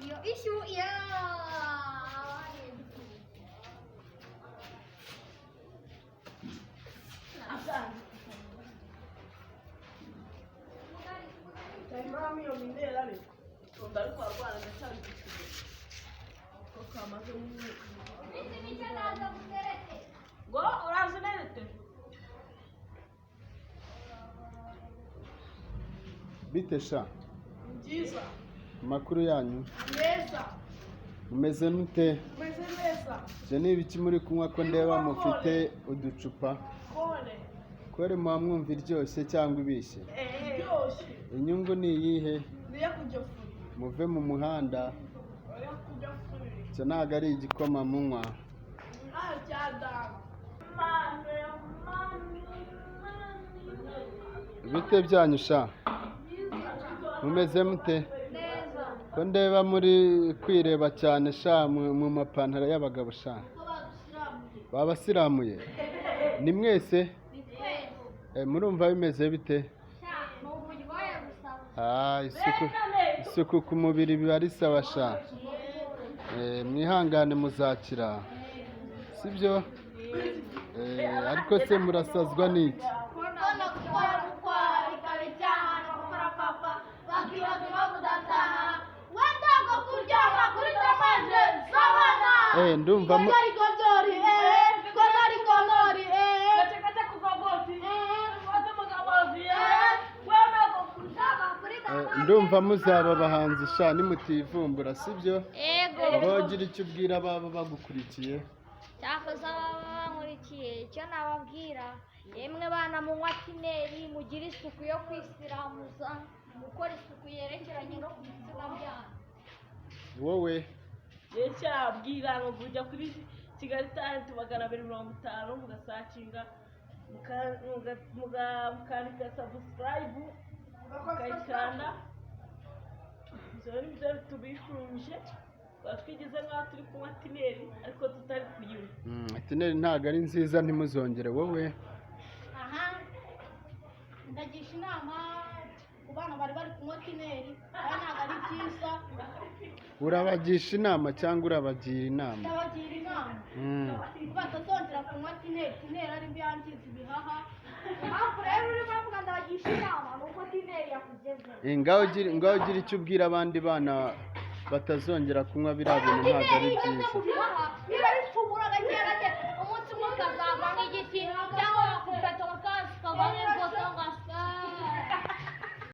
Iyo ishu ya. Ngo uraza unerete. Bite sha? Byiza. Amakuru yanyu? Meza. Mumeze mute? Meze neza. Ibyo ni ibiki muri kunywa ko ndeba mufite uducupa? Kore. Kore muba mwumva iryoshye cyangwa ibishye? Iryoshye. Inyungu ni iyihe? Niyo kujya furi. Muve mu muhanda. Oya kujya furi. Icyo ntabwo ari igikoma munywa. Ah, cyadamu. Bite byanyu sha? Mumeze mute? Neza. Ko ndeba muri kwireba cyane sha mu mapantaro y'abagabo sha? Babasiramuye? Ni mwese? Ni twese. Murumva bimeze bite? Sha, ni uburyohe gusa. Ah, isuku ku mubiri biba ari sawa sha. Mwihangane muzakira, sibyo? Ariko se murasazwa n'iki? Kubona gukora gukora bikaba icyaha no gukora papa bakibaza impamvu udataha wenda ngo kuryama kuri tamaje sabana. Ndumva Koryori eh koryori koryori eh. Gace gace kugogozi. Gace mugabozi. Wema Kuryama kuri Ndumva muzaba abahanzi sha nimutivumbura, sibyo? Ego. Ngaho ugira icyo ubwira ababa bagukurikiye. Cyakoze ababa bankurikiye, icyo nababwira, yemwe bana munywa tineri, mugire isuku yo kwisiramuza, mukora isuku yerekeranye no ku bitsina byanyu. Wowe? Cyabwira ngo kujya kuri Kigali Talent 250 mugasacinga, mukandika subscribe, mukayikanda. Ibyo ni byo tubifurije. Tuba twigize nk'aho turi kunywa tineri ariko tutari kuyinywa. Tineri ntabwo ari nziza, ntimuzongere. Wowe? Aha, ndagisha inama ku bana bari bari kunywa tineri, aya ntabwo ari byiza. Urabagisha inama cyangwa urabagira inama? Ndabagira inama ko batazongera kunywa tineri. Tineri ari mbi, yangiza ibihaha. Impamvu rero urimo avuga ndabagisha inama ni uko tineri yakugezeho. Ngaho ugira icyo ubwira abandi bana batazongera kunywa biriya bintu, ntabwo ari Tineri igeze byiza. mu bihaha biba